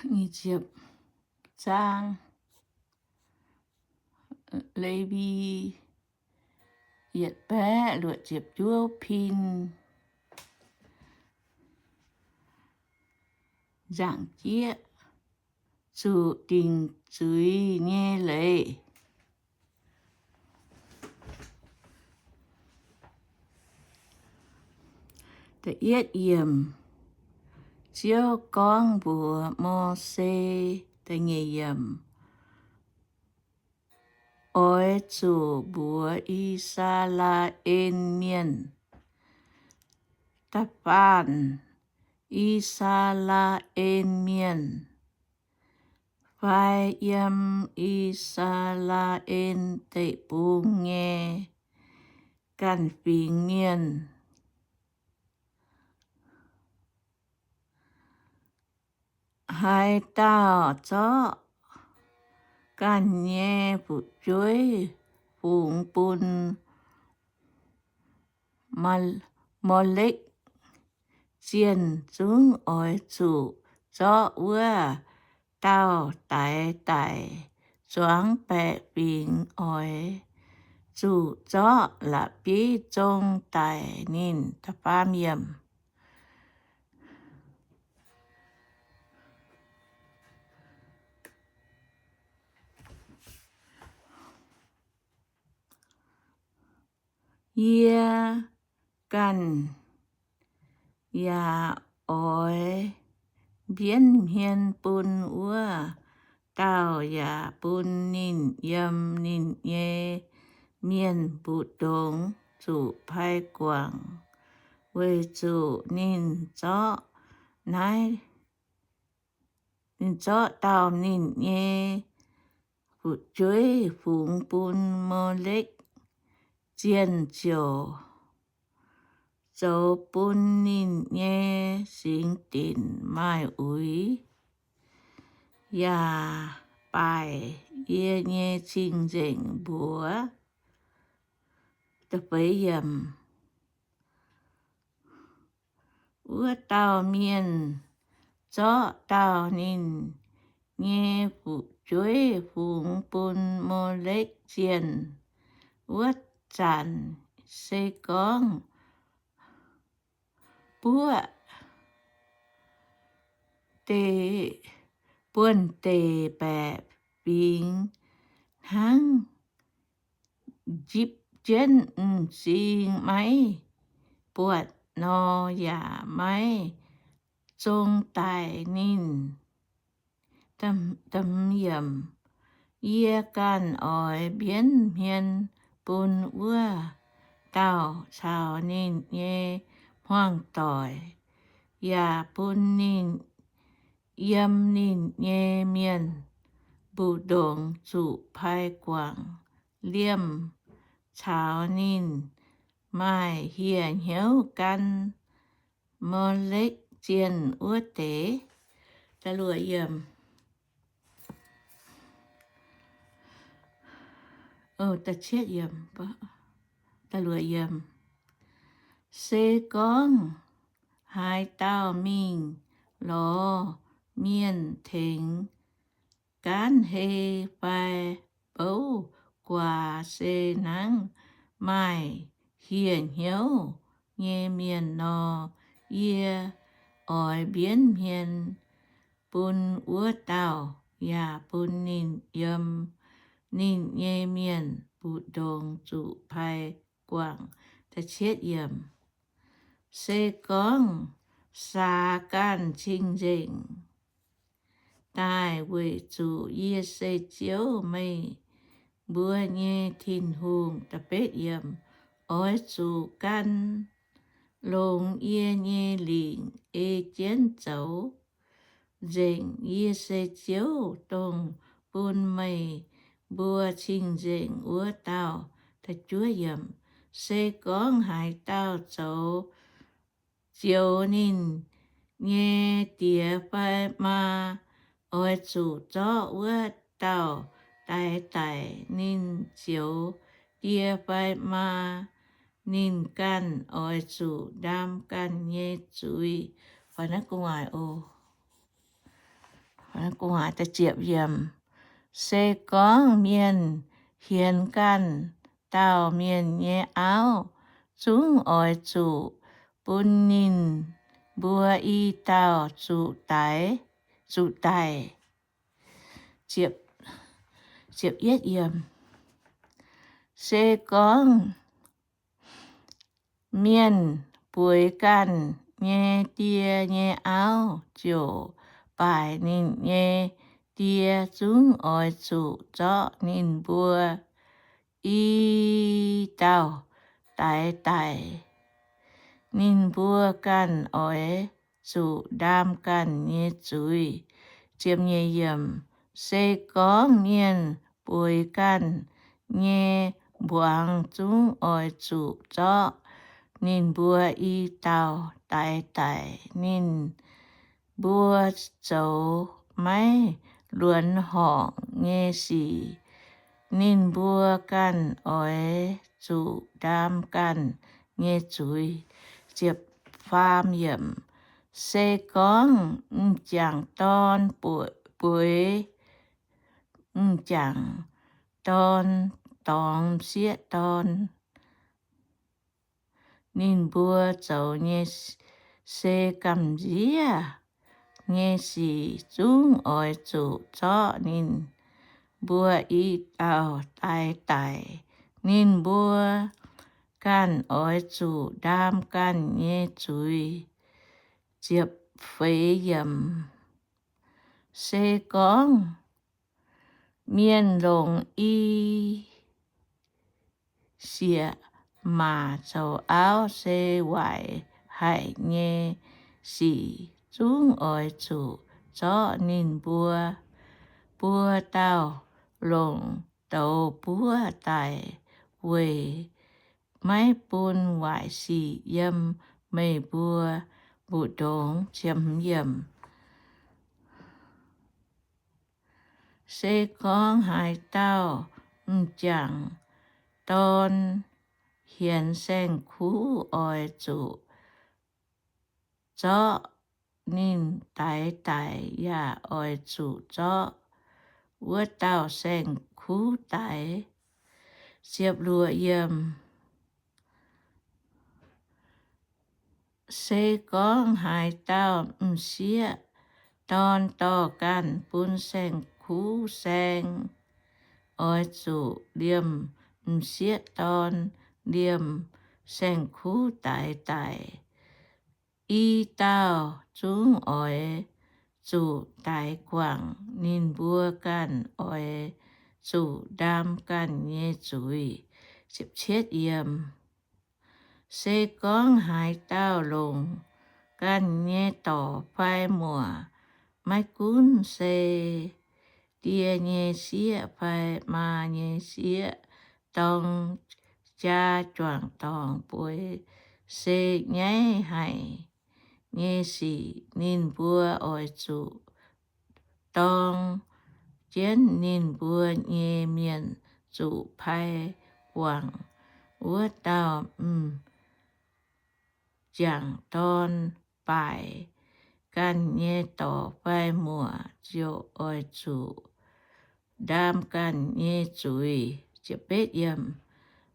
Nyic ziepc zaang, Lewi yietc baeqv luoqc ziepc juov pin. Nzaangc jieqv, zuqc dingc zuiz nyei leiz. Da'yietv yiemc. Ziouv gorngv mbuox Mose, da'nyeic yiemc, Oix zuqc mbuox I^saa^laa^en Mienh, da'faanh I^saa^laa^en Mienh fai yiem I^saa^laa^en Deic-Bung nyei ganh fingx mienh, haaix dauh zorqv ganh nyei fu'jueiv fungx bun Molekv zienh zungv oix zuqc zorqv wuov dauh daix daic zuangx baeqc fingx. Oix zuqc zorqv la'bieiv zong daic ninh. Da'faam yiemc. Yie ganh yaac oix mbienv hmien bun wuov dauh yaac bun ninh yiem ninh nyei mienh mbu'ndongx zuqc pai guangc, weic zuqc ninh zorqv naaiv, ninh zorqv dauh ninh nyei fu'jueiv fungx bun Molekv zienh ziouc zoux bun ninh nyei singx dinc maaih uix, yaac baaic yie nyei cing-nzengc mbuox. Wuov dauh mienh zorqv dauh ninh nyei fu'jueiv fungx bun Molekv zienh. Wuov zanc se gorngv buoqv deix, buonv-deic baeqc fingx hnangv njipv jienv m'zing maiv buatc nor, yaac maiv zong daic ninh. Yie ganh oix mbienv hmien bun wuov dauh caux ninh nyei hmuangv-doic, yaac bun ninh yiem ninh nyei mienh mbu'ndongx zuqc pai guangc liemh caux ninh maaih hieh hnyouv gan Molekv zienh wuov deix. Se gorngv haaix dauh mingh lorz mienh tengx gaanv hei fai bouv guaax se hnangv maaih hieh hnyouv nyei mienh nor, yie oix mbienv hmien bun wuov dauh, yaac bun ninh yiem ninh nyei mienh mbu'ndongx zuqc pai guangc. Se gorngv saax ganh cing-nzengc daaih weic zuqc yie se Ziouv, meih mbuo nyei Tin-Hungh, oix zuqc gan longx yie nyei lingc ei jienv zoux nzengc. Yie se Ziouv, dongh bun meih mbuo cing-nzengc wuov dauh. Se gorngv haaix dauh zoux zioux ninh nyei diex fai maa, oix zuqc zorqv wuov dauh daix daic. Ninh zioux die fai maa, ninh ganh oix zuqc ndaam ganh nyei zuiz. Fai naaiv gu'nguaaic oc. Se gorngv mienh hienx ganh dauh mienh nyei auv, zungv oix zuqc bun ninh mbuo i dauh zuqc daic, zuqc daic. Se gorngv mienh bueix ganh nyei die nyei auv ziouc baaic ninh nyei die, zungv oix zuqc zorqv ninh mbuo i dauh daix daic. Ninh mbuo ganh oix zuqc ndaam ganh nyei zuiz. Se gorngv mienh bueix ganh nyei mbuangz, zungv oix zuqc zorqv ninh mbuo i dauh daix daic. Ninh mbuo zoux maiv luonx horngc nyei sic, ninh mbuo ganh oix zuqc ndaam ganh nyei zuiz. Se gorngv m'jangc dorn bueix, m'jangc dorn dorngx m'sieqv dorn, ninh mbuo zoux nyei se gamh nziev nyei sic, zungv oix zuqc zorqv ninh mbuo i dauh daix daic. Ninh mbuo ganh oix zuqc ndaam ganh nyei zuiz. Se gorngv mienh longc i sieqv maac zoux auv se waaic haic nyei sic, zungv oix zuqc zorqv ninh mbuo buo dauh longc douz buov daic, weic maiv bun waaic sic yiem meih mbuo mbu'ndongx. Se gorngv haaix dauh m'jangc dorn hienx saeng-kuv, oix zuqc zorqv ninh daix daic, yaac oix zuqc zorqv wuov dauh saeng-kuv daix. Se gorngv haaix dauh m'sieqv dorn dorh ganh bun saeng-kuv saeng, oix zuqc liemh m'sieqv dorn, liemh saeng-kuv daix daic. I dauh zungv oix zuqc daix guangc, ninh mbuo ganh oix zuqc ndaam ganh nyei zuiz. Se gorngv haaix dauh longc ganh nyei dorc fai muoc, maiv gunv se die nyei sieqv fai maa nyei sieqv, dorng jaa juangc dorngc bueix se nyaiv haic nyei sic, ninh mbuo oix zuqc dorng jienv ninh mbuo nyei mienh zuqc pai guangc. Wuov dauh m'jangc dorn baaic ganh nyei dorc fai muoc ziouc oix zuqc ndaam ganh nyei zuiz.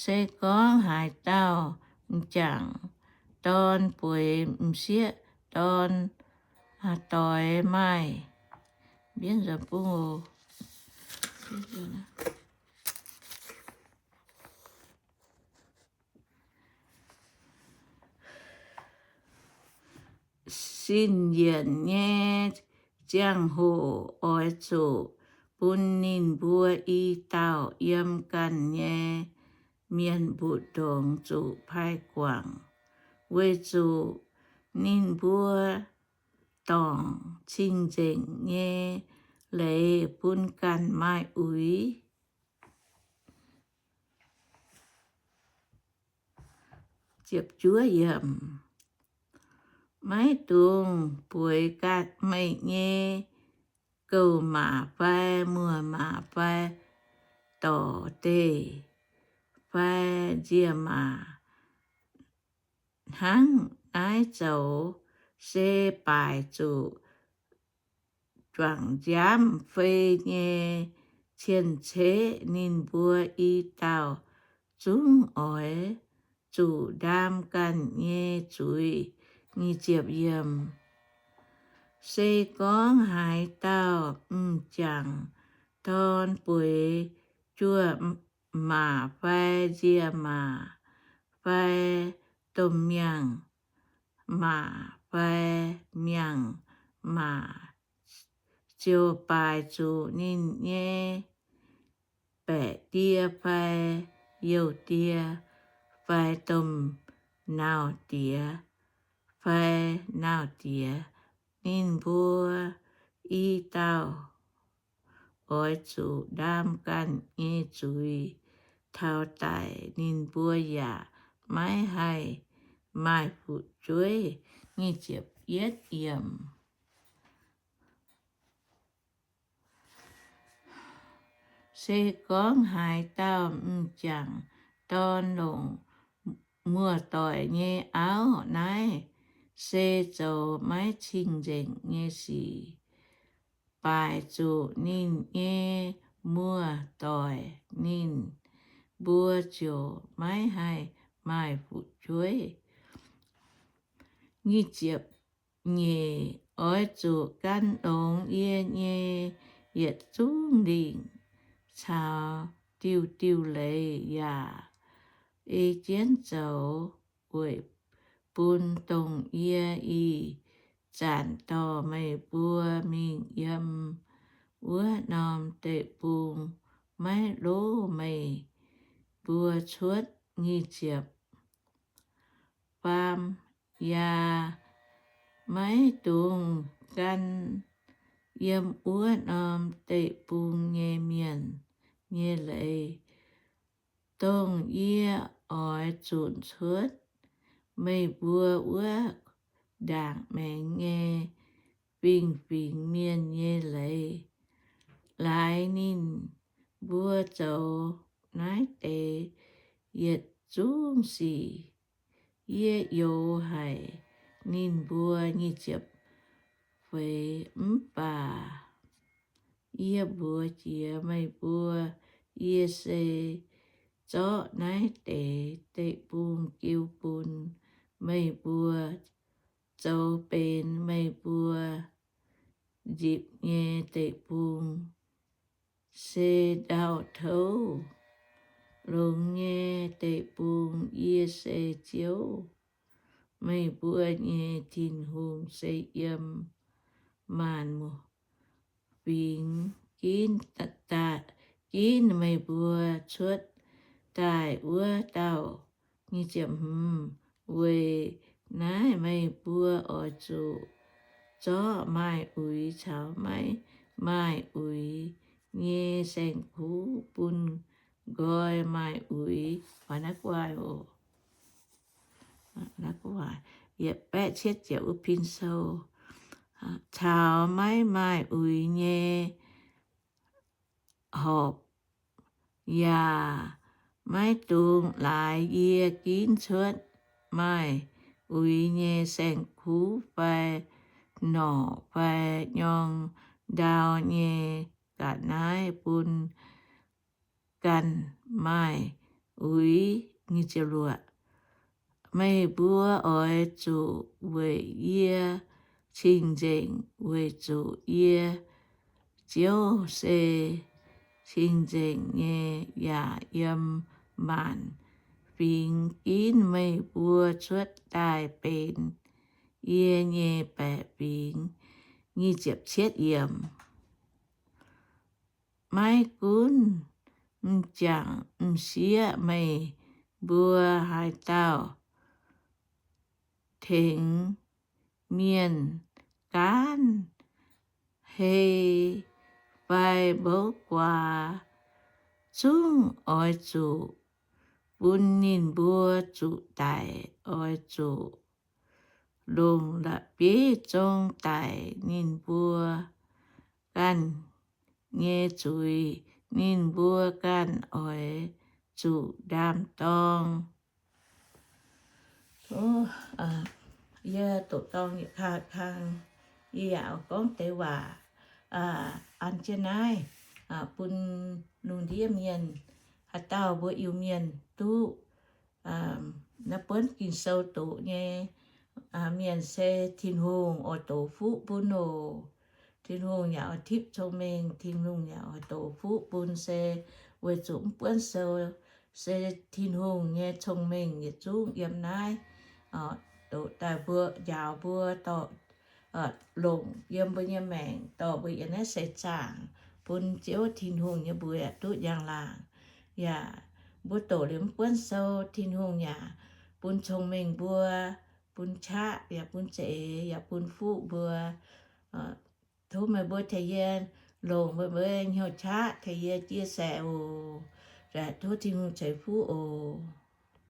Se gorngv haaix dauh m'jangc dorn bueix m'sieqv dorn doix maaih sin-yienc nyei ziangh hoc, oix zuqc bun ninh mbuo i dauh yiem ganh nyei mienh mbu'ndongx zuqc pai guangc, weic zuqc ninh mbuo dorngc cing-nzengc nyei leiz bun ganh maaih uix. Maiv dungx bueix ganh meih nyei gouv-maac fai muoz-maac fai dorc deih fai nzie-maac hnangv naaiv zoux, se baaic zuqc juangc nziaamv fei nyei cien-ceqv, ninh mbuo i dauh zungv oix zuqc ndaam ganh nyei zuiz. Nyic ziepc yiemc. Se gorngv haaix dauh m'jangc dorn bueix juoh maac fai nzie maac fai domh miangh maac fai miangh maac, ziouc baaic zuqc ninh nyei baeqc die fai youh die fai domh nauz diex fai nauz diex. Ninh mbuo i dauh oix zuqc ndaam ganh nyei zuiz taux daic. Ninh mbuo yaac maiv haih maaih fu'jueiv. Nyic ziepc yietv yiemc. Se gorngv haaix dauh m'jangc dorn longc muoz-doic nyei auv, naaiv se zoux maiv cing-nzengc nyei sic, baaic zuqc ninh nyei muoz-doic, ninh mbuo ziouc maiv haih maaih fu'jueiv. Nyic ziepc nyeic. Oix zuqc gan longx yie nyei yietc zungv lingc caux diuh diuh leiz yaac ei jienv zoux weic bun dongh yie ih zanc dorh meih mbuo mingh yiem wuov norm deic-bung maiv lov meih mbuo cuotv. Nyic ziepc faam. Yaac maiv dungx gan yiem wuov norm deic-bung nyei mienh nyei leiz, dongh yie oix zunc cuotv meih mbuo wuov ndaangc maengx nyei fingx-fingx mienh nyei leiz. Laaix ninh mbuo zoux naaiv deix yietc zungv sic, yie youx haic ninh mbuo. Nyic ziepc feix. Mv baac yie mbuox jiex meih mbuo, yie se zorqv naaiv deix deic-bung jiu bun meih mbuo zoux benx meih mbuo nzipc nyei deic-bung, se ndau-touv longx nyei deic-bung. Yie se Ziouv, meih mbuo nyei Tin-Hungh, se yiem maanc fingx ginv, ginv meih mbuo cuotv daaih wuov dauh. Weic naaiv meih mbuo oix zuqc zorqv maaih uix caux maiv maaih uix nyei saeng-kuv bun nqoi maaih uix, yietc baeqv cietv ziepc wuov pin sou, caux maiv maaih uix nyei horpc, yaac maiv dungx laaix yie ginv cuotv maaih uix nyei saeng-kuv fai norqc fai nyorng ndau nyei ga'naaiv bun ganh maaih uix. Meih mbuo oix zuqc weic yie cing-nzengc, weic zuqc yie, Ziouv, se cing-nzengc nyei, yaac yiem maanc fingx ginv meih mbuo cuotv daaih benx yie nyei baeqc fingx. Maiv gunv m'jangc m'sieqv meih mbuo haaix dauh tengx mienh gaanv hei fai mbouv guaax, zungv oix zuqc bun ninh mbuo zuqc daic. Oix zuqc longc la'bieiv zong daic ninh mbuo ganh nyei zuiz. Ninh mbuo ganh oix zuqc ndaam-dorng. Yie doqc dorng yietc kang, kang yie yaac gorngv deix waac. an jienv naaiv bun lungh ndiev mienh, haaix dauh mbuo Iu-Mienh duqv naaiv buonv Ging-Sou doqc nyei mienh se Tin-Hungh oix doqc fuqv bun oc. Tin-Hungh yaac oix tipv cong-mengh, Tin-Hungh yaac oix doqc fuqv bun se weic zuqc mv buonv sou se Tin-Hungh nyei cong-mengh yietc zungv yiem naaiv doqc daaih mbuo, njaaux mbuo dorh longc yiem mbuo nyei maengc, dorh mbuo yiem naaiv seix zaangc bun Ziouv Tin-Hungh nyei mbuox yaac duqv njang-laangc. Yaac mbuo doqc liuz mv buonv sou, Tin-Hungh yaac bun cong-mengh mbuo, bun qaqv yaac bun za'eix yaac bun fuqv mbuo. Tov meih mbuo tengx yie longc meih mbuo hnyouv qaqv tengx yie chia sẻ oc. Tov Tin-Hungh ceix fuqv oc.